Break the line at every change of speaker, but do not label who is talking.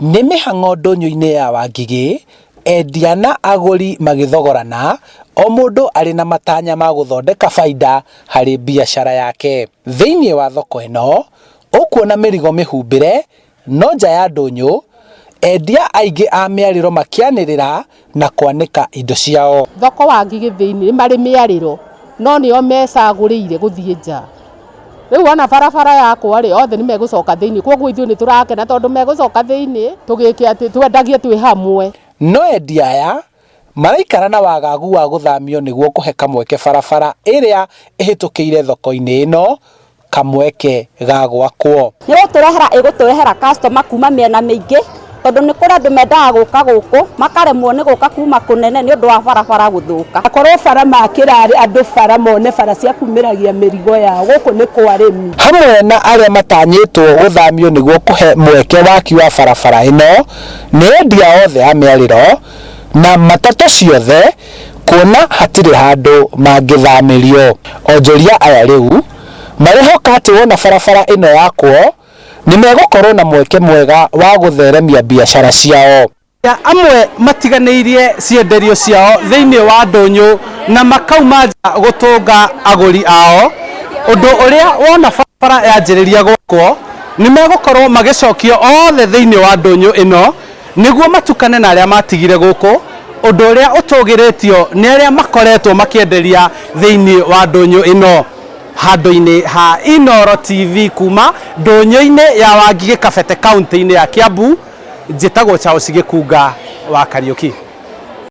Nĩ mĩhang'o ndũnyũ-inĩ ya Wangigĩ, endia na agũri magĩthogorana, o mũndũ arĩ na matanya ma gũthondeka baida harĩ biacara yake. Thĩinĩ wa thoko ĩno, ũkuona mĩrigo mĩhumbĩre, no nja ya ndũnyũ, endia aingĩ a mĩarĩro makĩanĩrĩra na kwanĩka indo ciao.
Thoko Wangigĩ thĩinĩ nĩ marĩ mĩarĩro no nĩo mecagũrĩire gũthiĩ nja. Rĩu wona barabara yakwa rĩ, othe nĩ megũcoka thĩinĩ, kwoguo ithuĩ nĩ tũrakena tondũ megũcoka thĩinĩ tũgĩke atĩ twendagie twĩ hamwe.
No endia aya maraikara na wagagu wa gũthamio nĩguo kũhe kamweke barabara ĩrĩa ĩhĩtũkĩire thoko-inĩ ĩno kamweke ga gwakwo.
Nĩ gũtũrehera ĩgũtũrehera customer kuma mĩena mĩingĩ tondũ nĩ kũrĩ andũ mendaga gũka gũkũ makaremwo nĩ gũka kuma kũnene nĩ ũndũ wa barabara gũthũka.
Akorwo bara makĩra andũ bara mone bara cia kumĩragia mĩrigo yao gũkũ nĩ kwa arĩmi.
Hamwe na arĩa matanyĩtwo gũthamio nĩguo kũhe mweke waki wa barabara ĩno nĩ endia othe a mĩarĩro na matatũ ciothe kuona hatirĩ handũ mangĩthamĩrio. Onjoria aya rĩu marehoka atĩ wona barabara ĩno yakwo nĩ megũkorwo na mweke mwega wa gũtheremia biacara ciao.
Amwe matiganĩirie cienderio ciao thĩinĩ wa ndũnyũ na makauma nja gũtũnga agũri ao, ũndũ ũrĩa wona barabara yanjĩrĩria gwakwo nĩ megũkorwo magĩcokio othe thĩinĩ wa ndũnyũ ĩno nĩguo matukane na arĩa matigire gũkũ, ũndũ ũrĩa ũtũgĩrĩtio nĩ arĩa makoretwo makĩenderia thĩinĩ wa ndũnyũ ĩno. Handũ-inĩ ha Inooro TV kuma ndũnyũ-inĩ ya Wangigĩ Kabete kaunti-inĩ ya Kiambu, njĩtagwo Charles Gĩkunga wa Kariũki.